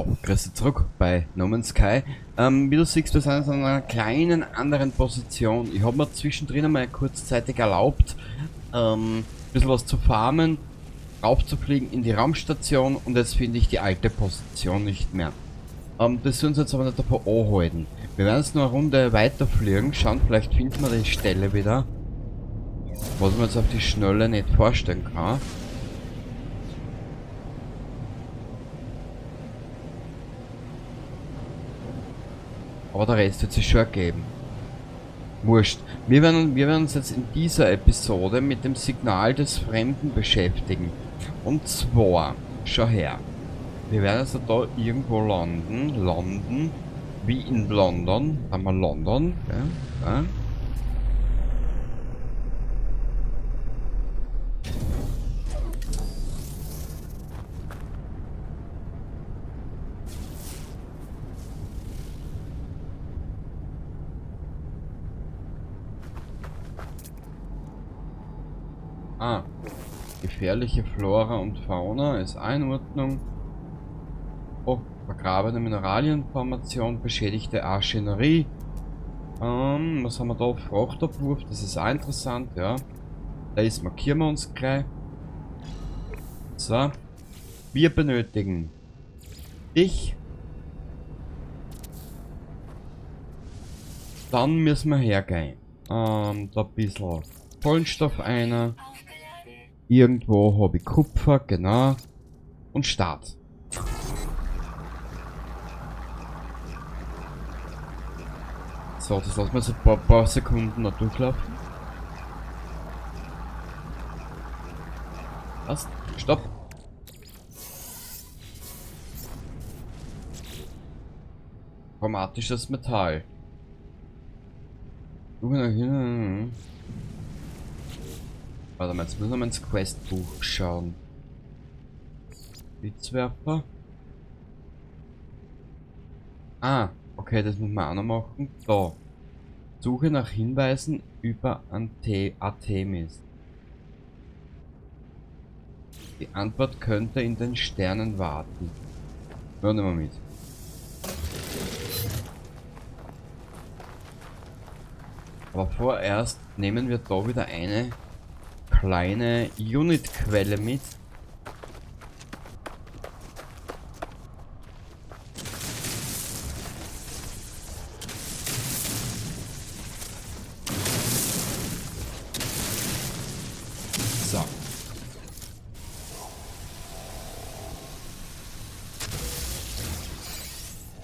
So, grüß dich zurück bei No Man's Sky. Wie du siehst, wir sind jetzt an einer kleinen anderen Position. Ich habe mir zwischendrin einmal kurzzeitig erlaubt, ein bisschen was zu farmen, raufzufliegen in die Raumstation, und jetzt finde ich die alte Position nicht mehr. Das soll uns jetzt aber nicht davor anhalten. Wir werden jetzt noch eine Runde weiterfliegen, schauen, vielleicht finden wir die Stelle wieder. Was man jetzt auf die Schnelle nicht vorstellen kann. Aber der Rest wird sich schon ergeben. Wurscht. Wir werden uns jetzt in dieser Episode mit dem Signal des Fremden beschäftigen. Und zwar, schau her. Wir werden also da irgendwo landen. London. Wie in London. Haben wir London. Ja, ja. Ah, gefährliche Flora und Fauna ist Einordnung. Oh, vergrabene Mineralienformation, beschädigte Archinerie. Was haben wir da? Frachtabwurf, das ist auch interessant, ja. Da ist, markieren wir uns gleich. So. Wir benötigen dich. Dann müssen wir hergehen. Da ein bisschen Kohlenstoff einer. Irgendwo habe ich Kupfer, genau. Und Start. So, das lassen wir jetzt ein paar Sekunden noch durchlaufen. Passt. Stopp. Chromatisches Metall. Warte mal, jetzt müssen wir mal ins Questbuch schauen. Blitzwerfer. Ah, okay, das müssen wir auch noch machen. Da. Suche nach Hinweisen über Artemis. Die Antwort könnte in den Sternen warten. Hören wir mal mit. Aber vorerst nehmen wir da wieder eine kleine Unit-Quelle mit. So.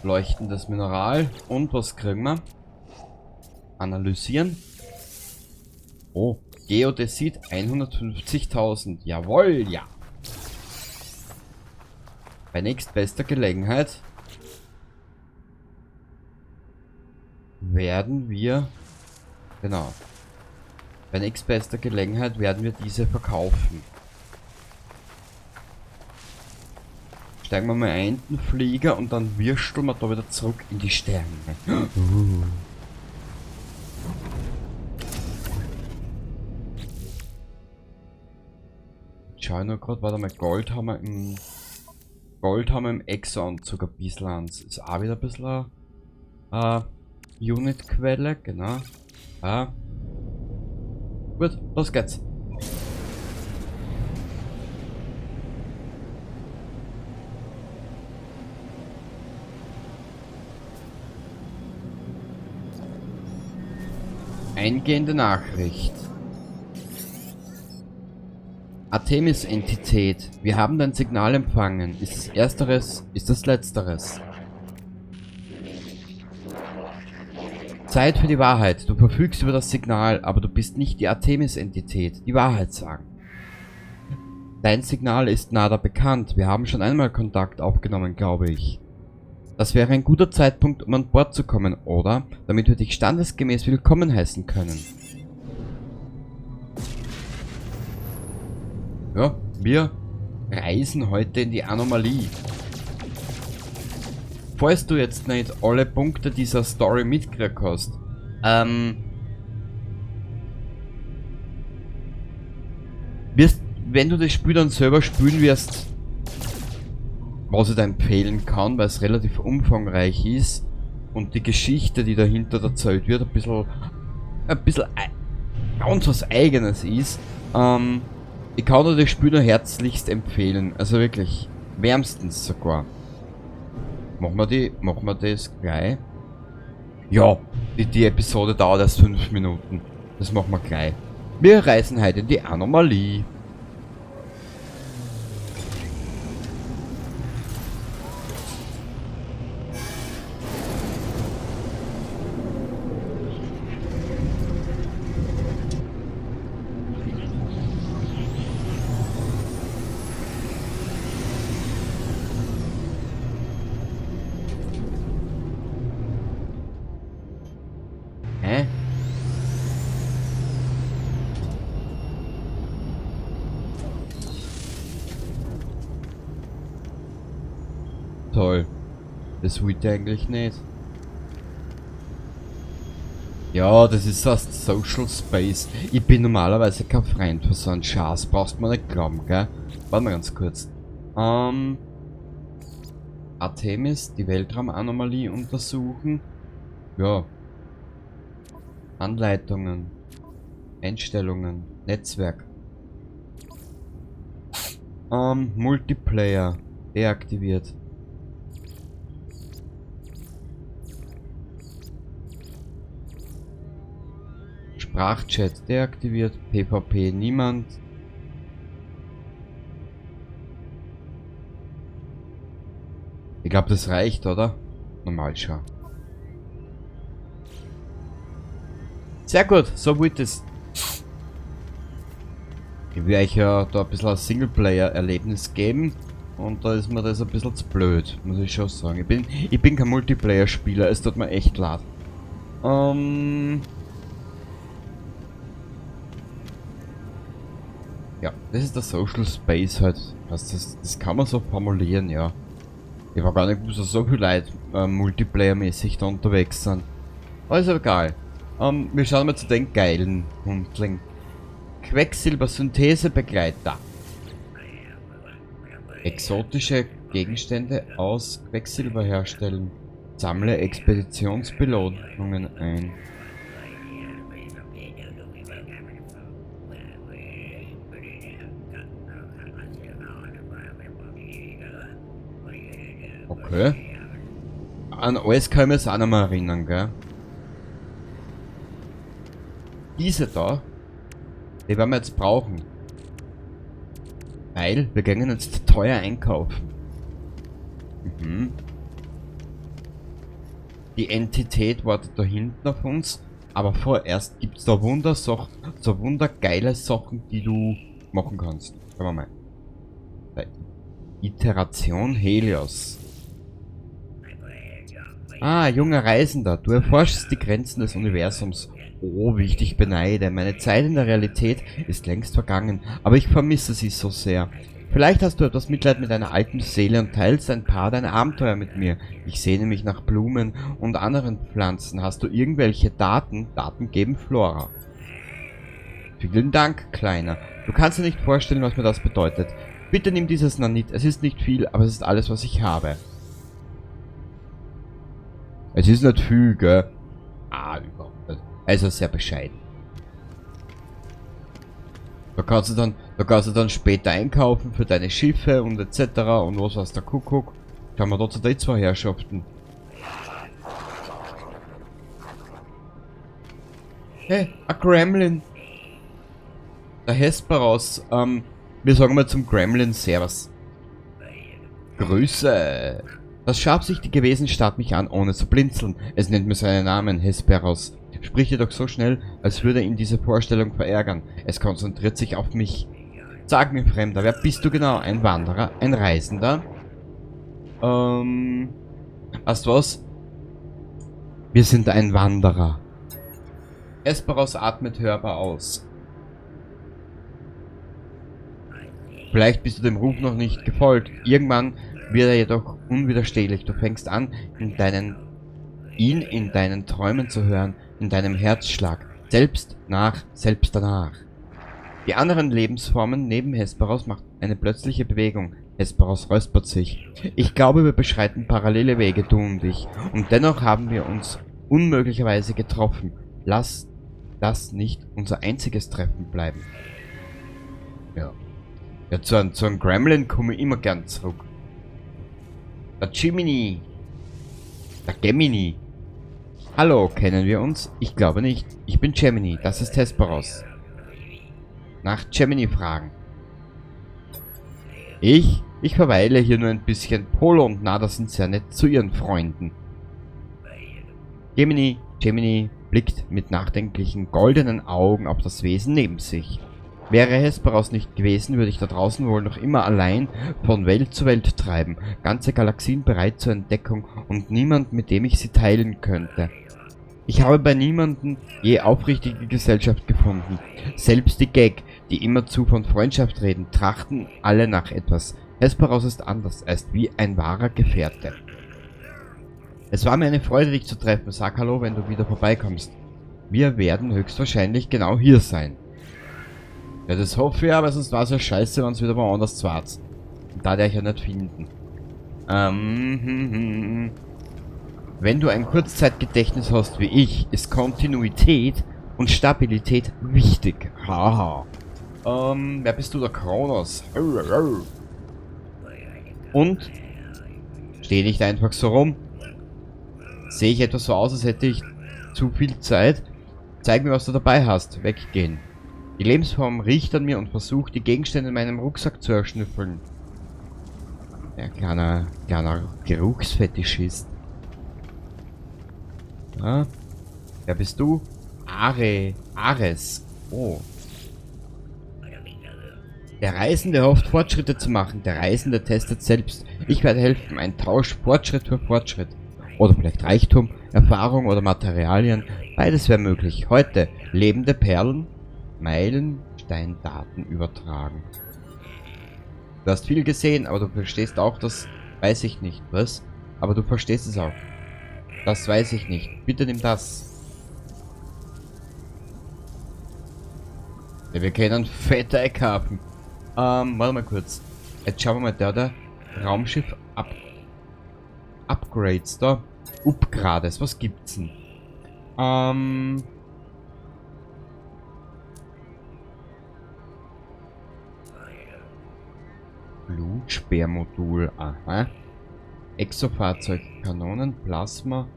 Leuchtendes Mineral. Und was kriegen wir? Analysieren. Oh, Geodesit 150.000. Jawohl, ja. Bei nächstbester Gelegenheit werden wir, genau, bei nächstbester Gelegenheit werden wir diese verkaufen. Steigen wir mal ein in den Flieger und dann würsteln wir da wieder zurück in die Sterne. Schau ich nur grad, warte mal, Gold haben wir im Gold haben wir im Exo-Anzug ein bisschen ans. Ist auch wieder ein bisschen eine Unit-Quelle, genau. Ja. Gut, los geht's. Eingehende Nachricht. Artemis-Entität, wir haben dein Signal empfangen. Ist es ersteres, ist es letzteres? Zeit für die Wahrheit. Du verfügst über das Signal, aber du bist nicht die Artemis-Entität. Die Wahrheit sagen. Dein Signal ist nada bekannt. Wir haben schon einmal Kontakt aufgenommen, glaube ich. Das wäre ein guter Zeitpunkt, um an Bord zu kommen, oder? Damit wir dich standesgemäß willkommen heißen können. Ja, wir reisen heute in die Anomalie. Falls du jetzt nicht alle Punkte dieser Story mitgekriegt hast, wirst, wenn du das Spiel dann selber spielen wirst, Was ich da empfehlen kann, weil es relativ umfangreich ist und die Geschichte, die dahinter erzählt wird, ein bisschen ganz was Eigenes ist. Ich kann dir das Spiel nur herzlichst empfehlen. Also wirklich, wärmstens sogar. Machen wir das gleich? Ja, die Episode dauert erst 5 Minuten. Das machen wir gleich. Wir reisen heute in die Anomalie. Hä? Toll. Das wollte ich eigentlich nicht. Ja, das ist das Social Space. Ich bin normalerweise kein Freund von so einem Schatz. Brauchst du mir nicht glauben, gell? Warte mal ganz kurz. Artemis, die Weltraumanomalie untersuchen. Ja. Anleitungen. Einstellungen. Netzwerk. Multiplayer. Deaktiviert. Sprachchat deaktiviert, PvP niemand. Ich glaube, das reicht, oder? Normal schon. Sehr gut, so wird es. Ich will euch ja da ein bisschen ein Singleplayer-Erlebnis geben. Und da ist mir das ein bisschen zu blöd, muss ich schon sagen. Ich bin kein Multiplayer-Spieler, es tut mir echt leid. Ja, das ist der Social Space halt. Das kann man so formulieren, ja. Ich war gar nicht gewusst, dass so viele Leute Multiplayer-mäßig da unterwegs sind. Aber ist egal. Wir schauen mal zu den geilen Hundling. Quecksilber-Synthesebegleiter. Exotische Gegenstände aus Quecksilber herstellen. Sammle Expeditionsbelohnungen ein. Okay. An alles kann ich mich jetzt auch noch mal erinnern, gell? Diese da, die werden wir jetzt brauchen. Weil wir gehen jetzt teuer einkaufen. Mhm. Die Entität wartet da hinten auf uns. Aber vorerst gibt's da so wundergeile Sachen, die du machen kannst. Schauen wir mal. Bei Iteration Helios. Ah, junger Reisender, du erforschst die Grenzen des Universums. Oh, wie ich dich beneide. Meine Zeit in der Realität ist längst vergangen, aber ich vermisse sie so sehr. Vielleicht hast du etwas Mitleid mit deiner alten Seele und teilst ein paar deiner Abenteuer mit mir. Ich sehne mich nach Blumen und anderen Pflanzen. Hast du irgendwelche Daten? Daten geben Flora. Vielen Dank, Kleiner. Du kannst dir nicht vorstellen, was mir das bedeutet. Bitte nimm dieses Nanit. Es ist nicht viel, aber es ist alles, was ich habe. Es ist nicht viel, gell? Ah, überhaupt nicht. Also sehr bescheiden. Da kannst du dann später einkaufen für deine Schiffe und et cetera und was weiß der Kuckuck. Kann man da zu den zwei Herrschaften. Hey, ein Gremlin. Der Hesperos. Wir sagen mal zum Gremlin Servus. Grüße. Das scharfsichtige Wesen starrt mich an, ohne zu blinzeln. Es nennt mir seinen Namen, Hesperos. Spricht jedoch so schnell, als würde ihn diese Vorstellung verärgern. Es konzentriert sich auf mich. Sag mir, Fremder, wer bist du genau? Ein Wanderer? Ein Reisender? Weißt du was? Wir sind ein Wanderer. Hesperos atmet hörbar aus. Vielleicht bist du dem Ruf noch nicht gefolgt. Irgendwann wird er jedoch unwiderstehlich. Du fängst an, ihn in deinen Träumen zu hören, in deinem Herzschlag. Selbst nach, selbst danach. Die anderen Lebensformen neben Hesperos macht eine plötzliche Bewegung. Hesperos räuspert sich. Ich glaube, wir beschreiten parallele Wege, du und ich. Und dennoch haben wir uns unmöglicherweise getroffen. Lass das nicht unser einziges Treffen bleiben. Ja. Ja, zu einem Gremlin komme ich immer gern zurück. Der Jiminy. Der Gemini. Hallo, kennen wir uns? Ich glaube nicht. Ich bin Gemini, das ist Hesperos. Nach Gemini fragen. Ich verweile hier nur ein bisschen. Polo und Nada sind sehr nett zu ihren Freunden. Gemini blickt mit nachdenklichen goldenen Augen auf das Wesen neben sich. Wäre Hesperos nicht gewesen, würde ich da draußen wohl noch immer allein von Welt zu Welt treiben, ganze Galaxien bereit zur Entdeckung und niemand, mit dem ich sie teilen könnte. Ich habe bei niemandem je aufrichtige Gesellschaft gefunden. Selbst die Gag, die immerzu von Freundschaft reden, trachten alle nach etwas. Hesperos ist anders, er ist wie ein wahrer Gefährte. Es war mir eine Freude, dich zu treffen. Sag hallo, wenn du wieder vorbeikommst. Wir werden höchstwahrscheinlich genau hier sein. Ja, das hoffe ich, aber sonst war es ja scheiße, wenn es wieder woanders wart. Und da der ich ja nicht finden. Wenn du ein Kurzzeitgedächtnis hast wie ich, ist Kontinuität und Stabilität wichtig. Haha. Wer bist du, der Kronos? Und? Steh nicht einfach so rum. Sehe ich etwas so aus, als hätte ich zu viel Zeit? Zeig mir, was du dabei hast. Weggehen. Die Lebensform riecht an mir und versucht, die Gegenstände in meinem Rucksack zu erschnüffeln. Ja, kleiner Geruchsfetischist. Ja. Wer bist du? Ares. Oh. Der Reisende hofft, Fortschritte zu machen. Der Reisende testet selbst. Ich werde helfen. Ein Tausch, Fortschritt für Fortschritt. Oder vielleicht Reichtum, Erfahrung oder Materialien. Beides wäre möglich. Heute lebende Perlen, Meilensteindaten übertragen. Du hast viel gesehen, aber du verstehst auch, das weiß ich nicht. Was? Aber du verstehst es auch. Das weiß ich nicht. Bitte nimm das. Ja, wir können fette Eckhafen. Warte mal kurz. Jetzt schauen wir mal, der Raumschiff Upgrades da. Upgrades, was gibt's denn? Blutsperrmodul, aha. Exofahrzeug, Kanonen, Plasma,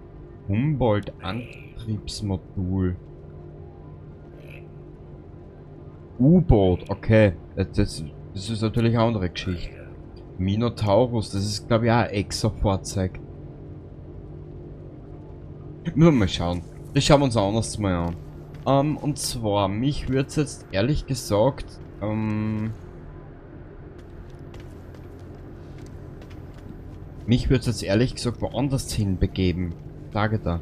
Humboldt-Antriebsmodul. U-Boot, okay. Das ist natürlich eine andere Geschichte. Minotaurus, das ist glaube ich auch ein Exofahrzeug. Müssen wir mal schauen. Das schauen wir uns auch noch mal an. Und zwar, mich würde es jetzt ehrlich gesagt, woanders hinbegeben. Sage da.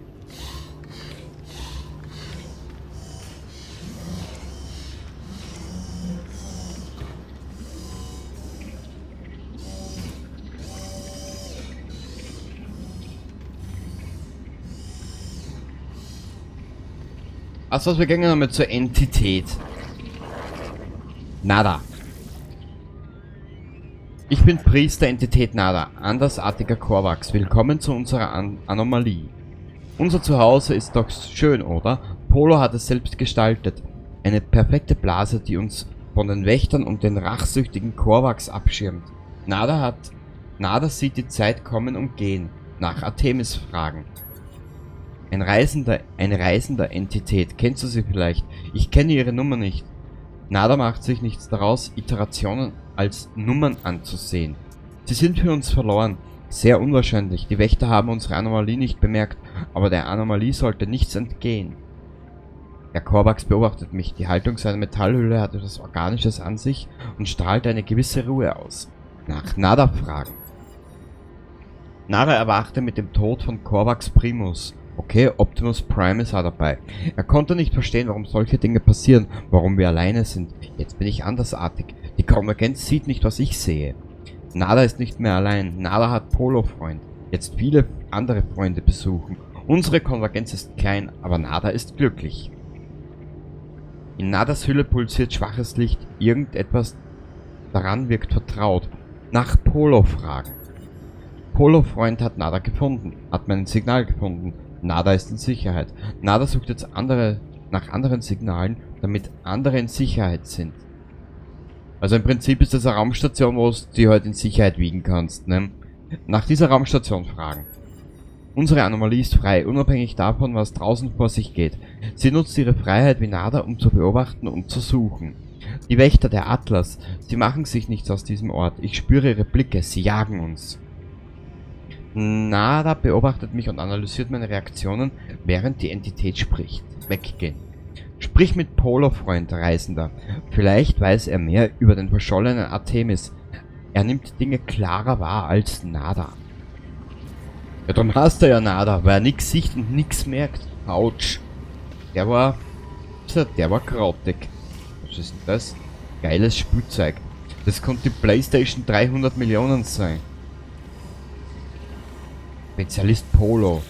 Achso, wir gehen nochmal zur Entität. Nada. Ich bin Priester Entität Nada, andersartiger Korvax. Willkommen zu unserer Anomalie. Unser Zuhause ist doch schön, oder? Polo hat es selbst gestaltet. Eine perfekte Blase, die uns von den Wächtern und den rachsüchtigen Korvax abschirmt. Nada sieht die Zeit kommen und gehen. Nach Artemis fragen. Eine reisende Entität. Kennst du sie vielleicht? Ich kenne ihre Nummer nicht. Nada macht sich nichts daraus, Iterationen als Nummern anzusehen. Sie sind für uns verloren. Sehr unwahrscheinlich. Die Wächter haben unsere Anomalie nicht bemerkt, aber der Anomalie sollte nichts entgehen. Der Korvax beobachtet mich. Die Haltung seiner Metallhülle hat etwas Organisches an sich und strahlt eine gewisse Ruhe aus. Nach Nada fragen. Nada erwachte mit dem Tod von Korvax Primus. Okay, Optimus Prime ist auch dabei. Er konnte nicht verstehen, warum solche Dinge passieren, warum wir alleine sind. Jetzt bin ich andersartig. Die Konvergenz sieht nicht, was ich sehe. Nada ist nicht mehr allein. Nada hat Polo-Freund. Jetzt viele andere Freunde besuchen. Unsere Konvergenz ist klein, aber Nada ist glücklich. In Nadas Hülle pulsiert schwaches Licht. Irgendetwas daran wirkt vertraut. Nach Polo fragen. Polo-Freund hat Nada gefunden, hat mein Signal gefunden. Nada ist in Sicherheit. Nada sucht jetzt andere nach anderen Signalen, damit andere in Sicherheit sind. Also im Prinzip ist das eine Raumstation, wo du die halt in Sicherheit wiegen kannst, ne? Nach dieser Raumstation fragen. Unsere Anomalie ist frei, unabhängig davon, was draußen vor sich geht. Sie nutzt ihre Freiheit wie Nada, um zu beobachten und zu suchen. Die Wächter der Atlas, sie machen sich nichts aus diesem Ort. Ich spüre ihre Blicke, sie jagen uns. Nada beobachtet mich und analysiert meine Reaktionen, während die Entität spricht. Weggehen. Sprich mit Polo-Freund, Reisender. Vielleicht weiß er mehr über den verschollenen Artemis. Er nimmt Dinge klarer wahr als Nada. Ja, darum hasst er ja Nada, weil er nix sieht und nix merkt. Autsch. Der war grottig. Was ist denn das? Geiles Spielzeug. Das konnte die PlayStation 300 Millionen sein. Spezialist Polo.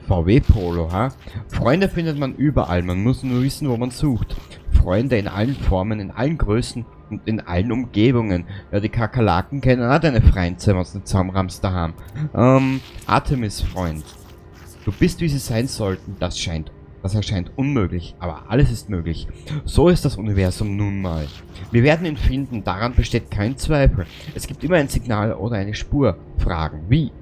VW Polo, ha? Freunde findet man überall, man muss nur wissen, wo man sucht. Freunde in allen Formen, in allen Größen und in allen Umgebungen. Ja, die Kakerlaken kennen auch deine Freunde, wenn sie nicht zusammenrammst daheim. Artemis, Freund. Du bist, wie sie sein sollten, das erscheint unmöglich, aber alles ist möglich. So ist das Universum nun mal. Wir werden ihn finden, daran besteht kein Zweifel. Es gibt immer ein Signal oder eine Spur. Fragen, wie?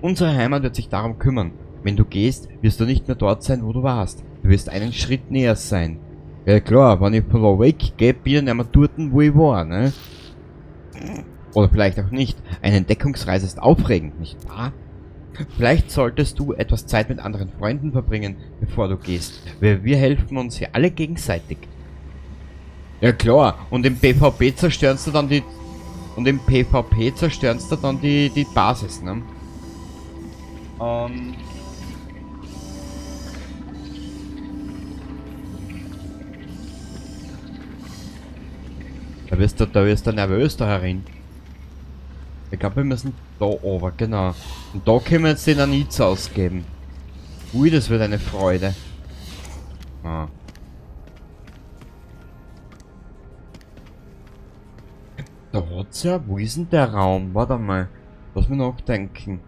Unsere Heimat wird sich darum kümmern. Wenn du gehst, wirst du nicht mehr dort sein, wo du warst. Du wirst einen Schritt näher sein. Ja klar, wenn ich von da weggehe, bin ich nicht mehr dort, wo ich war, ne? Oder vielleicht auch nicht. Eine Entdeckungsreise ist aufregend, nicht wahr? Vielleicht solltest du etwas Zeit mit anderen Freunden verbringen, bevor du gehst. Wir helfen uns hier alle gegenseitig. Ja klar, und im PvP zerstören sie dann die... Und im PvP zerstören sie dann die Basis, ne? Da wirst du nervös da herin. Ich glaube, wir müssen da oben, genau. Und da können wir jetzt den Nanits ausgeben. Ui, das wird eine Freude. Ah. Da hat's ja... Wo ist denn der Raum? Warte mal. Lass mich nachdenken.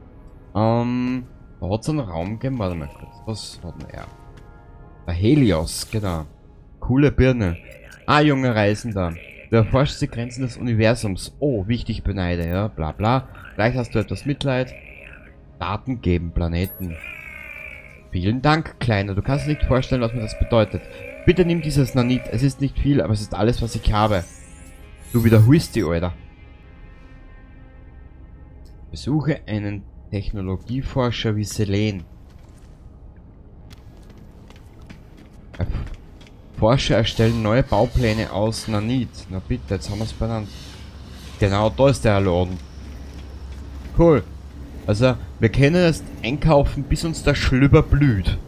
Da hat's einen Raum gegeben. Warte mal kurz. Was hat denn er? Der Helios, genau. Coole Birne. Ah, junger Reisender. Du erforschst die Grenzen des Universums. Oh, wie ich dich beneide, ja, bla bla. Vielleicht hast du etwas Mitleid. Daten geben, Planeten. Vielen Dank, Kleiner. Du kannst dir nicht vorstellen, was mir das bedeutet. Bitte nimm dieses Nanit. Es ist nicht viel, aber es ist alles, was ich habe. Du wiederholst die, Alter. Besuche einen Technologieforscher wie Selene. Forscher erstellen neue Baupläne aus Nanit. Na bitte, jetzt haben wir es benannt. Genau, da ist der Laden. Cool. Also, wir können erst einkaufen, bis uns der Schlüpper blüht.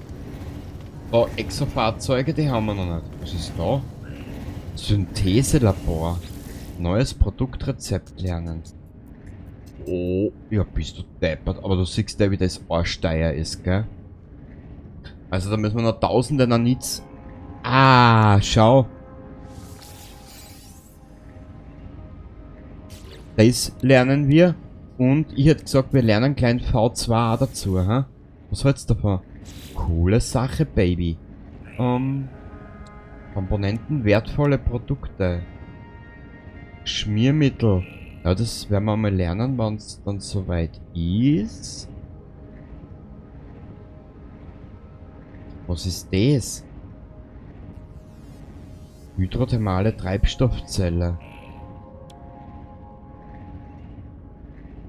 Da, Exofahrzeuge, die haben wir noch nicht. Was ist da? Syntheselabor. Neues Produktrezept lernen. Oh, ja, bist du deppert. Aber du siehst ja, wie das arschteuer ist, gell? Also, da müssen wir noch tausende Nanits... Ah, schau. Das lernen wir. Und ich hätte gesagt, wir lernen klein V2 auch dazu, ha? Was hältst du davon? Coole Sache, Baby. Komponenten, wertvolle Produkte. Schmiermittel. Ja, das werden wir mal lernen, wenn es dann soweit ist. Was ist das? Hydrothermale Treibstoffzelle.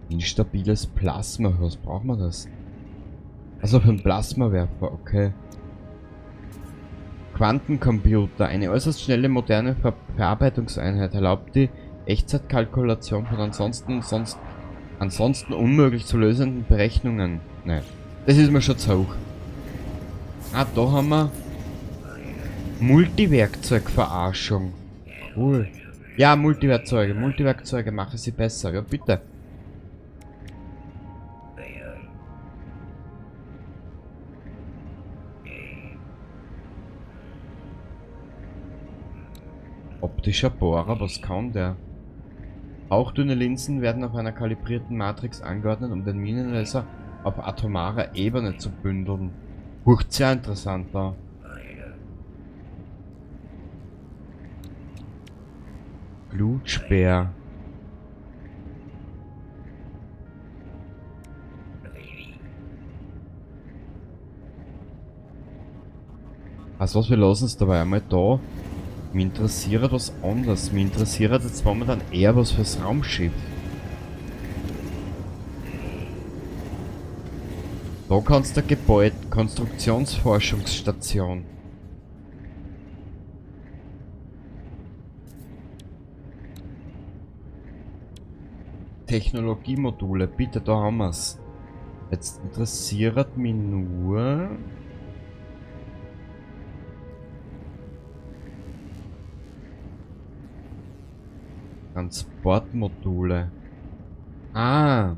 Instabiles Plasma. Was braucht man das? Also für einen Plasmawerfer, okay. Quantencomputer. Eine äußerst schnelle, moderne Verarbeitungseinheit erlaubt die Echtzeitkalkulation von ansonsten unmöglich zu lösenden Berechnungen. Nein, das ist mir schon zu hoch. Ah, da haben wir Multiwerkzeugverarschung. Cool. Ja, Multiwerkzeuge. Multiwerkzeuge mache sie besser. Ja, bitte. Optischer Bohrer, was kann der? Hauchdünne Linsen werden auf einer kalibrierten Matrix angeordnet, um den Minenlaser auf atomarer Ebene zu bündeln. Huch, sehr interessant da. Blutspeer. Also was, wir lassen es dabei einmal da. Mich interessiert was anderes. Mich interessiert jetzt momentan eher was fürs Raumschiff. Da kannst du Gebäude, Konstruktionsforschungsstation. Technologiemodule, bitte, da haben wir's. Jetzt interessiert mich nur... Transportmodule. Ah.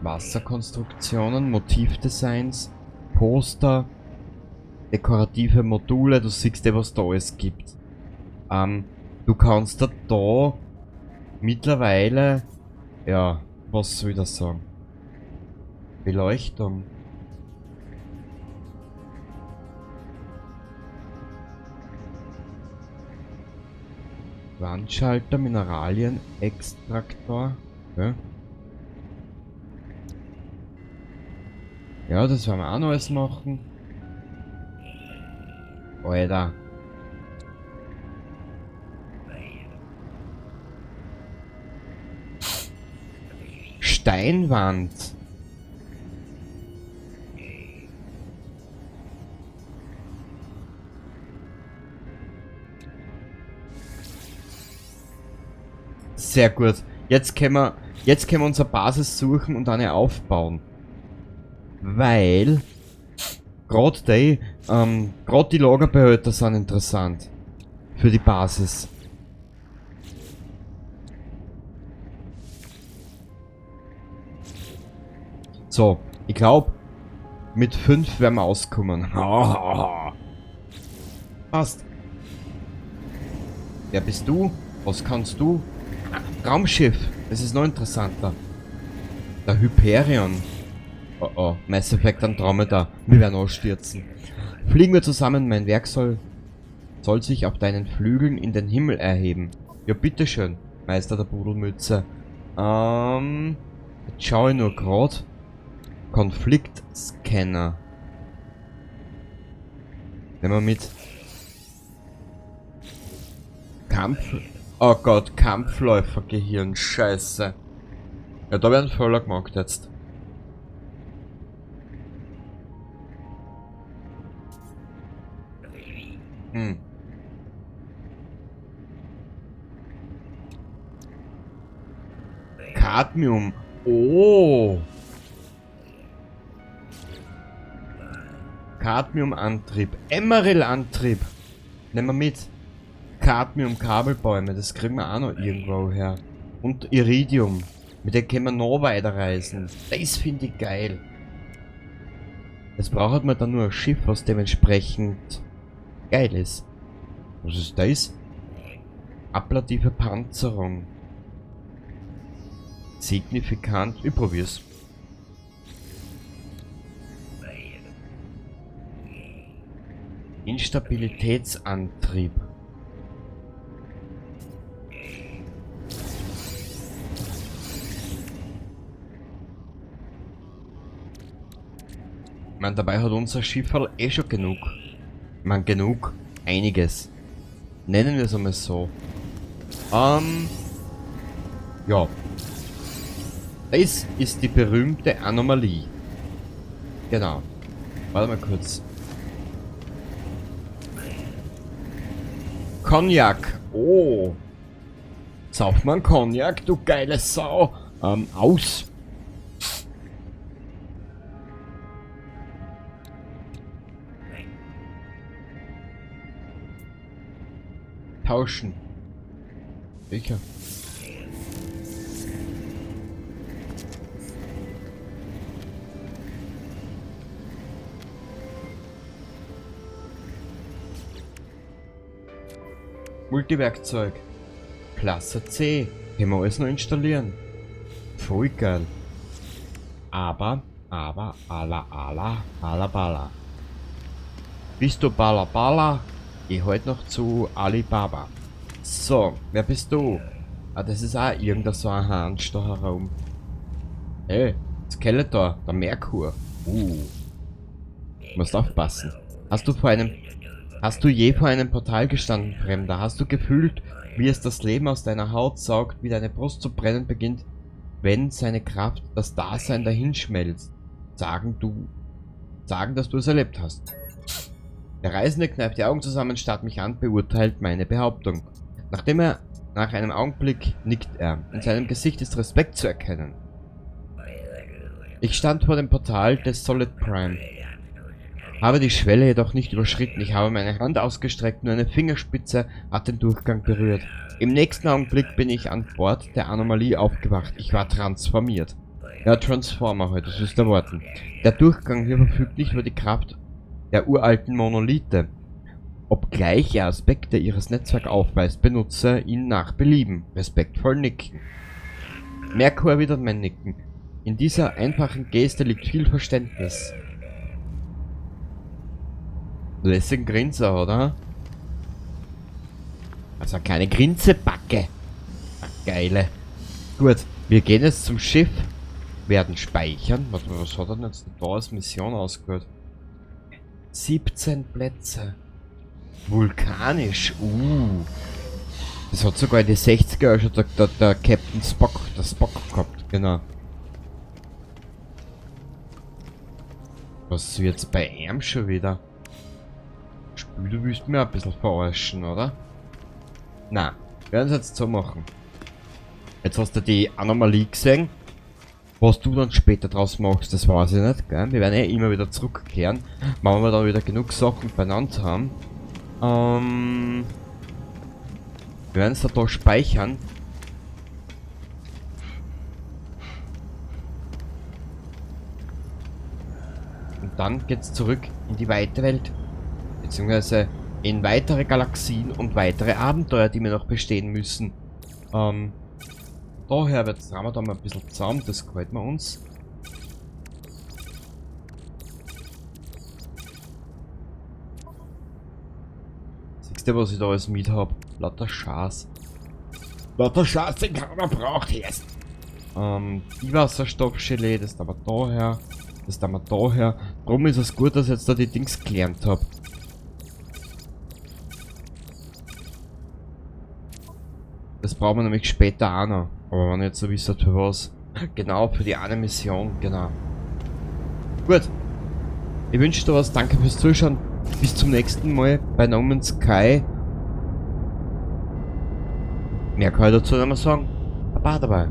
Wasserkonstruktionen, Motivdesigns, Poster, dekorative Module, du siehst ja, was da alles gibt. Du kannst da mittlerweile, ja, was soll ich das sagen? Beleuchtung. Wandschalter, Mineralien, Extraktor. Ja. Ja, das werden wir auch noch alles machen. Alter. Steinwand. Sehr gut. Jetzt können wir unsere Basis suchen und eine aufbauen. Weil gerade die Lagerbehälter sind interessant für die Basis. So, ich glaub, mit 5 werden wir auskommen. Passt. Wer bist du? Was kannst du? Raumschiff. Das ist noch interessanter. Der Hyperion. Oh oh, Mass Effect Andromeda. Wir werden ausstürzen. Fliegen wir zusammen, mein Werk soll sich auf deinen Flügeln in den Himmel erheben. Ja, bitteschön, Meister der Pudelmütze. Jetzt schau ich nur grad. Konfliktscanner. Nehmen wir mit. Kampf. Oh Gott, Kampfläufergehirn. Scheiße. Ja, da werden Fehler gemacht jetzt. Hm. Cadmium. Oh. Cadmium-Antrieb. Emeril-Antrieb. Nehmen wir mit. Cadmium-Kabelbäume. Das kriegen wir auch noch irgendwo her. Und Iridium. Mit dem können wir noch weiterreisen. Das finde ich geil. Jetzt braucht man dann nur ein Schiff, was dementsprechend geil ist. Was ist das? Ablative Panzerung. Signifikant. Ich probier's. Instabilitätsantrieb. Ich mein, dabei hat unser Schifferl eh schon genug. Ich mein, genug. Einiges. Nennen wir es einmal so. Ja. Das ist die berühmte Anomalie. Genau. Warte mal kurz. Cognac. Oh. Sauf mal Cognac, du geile Sau. Aus. Tauschen. Sicher. Multiwerkzeug. Klasse C. Können wir alles noch installieren. Voll geil. Aber, ala, ala, ala, bala. Bist du Bala Bala? Geh heute noch zu Alibaba. So, wer bist du? Ah, das ist auch irgendein so ein Hansch da herum. Hey, Skeletor, der Merkur. Musst aufpassen. Hast du je vor einem Portal gestanden, Fremder? Hast du gefühlt, wie es das Leben aus deiner Haut saugt, wie deine Brust zu brennen beginnt, wenn seine Kraft das Dasein dahinschmelzt? Sagen, dass du es erlebt hast. Der Reisende kneift die Augen zusammen, starrt mich an, beurteilt meine Behauptung. Nach einem Augenblick nickt er. In seinem Gesicht ist Respekt zu erkennen. Ich stand vor dem Portal des Solid Prime. Habe die Schwelle jedoch nicht überschritten. Ich habe meine Hand ausgestreckt, nur eine Fingerspitze hat den Durchgang berührt. Im nächsten Augenblick bin ich an Bord der Anomalie aufgewacht. Ich war transformiert. Ja, Transformer heute, das ist der Worten. Der Durchgang hier verfügt nicht über die Kraft der uralten Monolithe. Obgleich er Aspekte ihres Netzwerks aufweist, benutze ihn nach Belieben. Respektvoll nicken. Merkur erwidert mein Nicken. In dieser einfachen Geste liegt viel Verständnis. Lässigen Grinser, oder? Also eine kleine Grinsebacke. Ach, geile. Gut, wir gehen jetzt zum Schiff. Werden speichern. Warte mal, was hat er denn jetzt da als Mission ausgehört? 17 Plätze. Vulkanisch. Das hat sogar in die 60er schon der Captain Spock, der Spock gehabt. Genau. Was wird's bei ihm schon wieder? Spiel, du willst mir ein bisschen verarschen, oder? Na, wir werden es jetzt so machen. Jetzt hast du die Anomalie gesehen. Was du dann später draus machst, das weiß ich nicht, gell? Wir werden eh immer wieder zurückkehren, wenn wir dann wieder genug Sachen benannt haben. Wir werden es da speichern. Und dann geht's zurück in die weite Welt. Beziehungsweise in weitere Galaxien und weitere Abenteuer, die wir noch bestehen müssen. Daher wird wir da mal ein bisschen zusammen, das gefällt mir uns. Siehst du, was ich da alles mit hab? Lauter Schaß. Lauter Schaß, den keiner braucht erst. Die Wasserstoffgelee, das da wir daher. Das da wir daher. Drum ist es gut, dass ich jetzt da die Dings gelernt hab. Das brauchen wir nämlich später auch noch. Aber wenn ich jetzt so wisst, für was. Genau, für die eine Mission, genau. Gut. Ich wünsche dir was, danke fürs Zuschauen. Bis zum nächsten Mal bei No Man's Sky. Mehr kann ich dazu nicht mehr sagen. Baba dabei.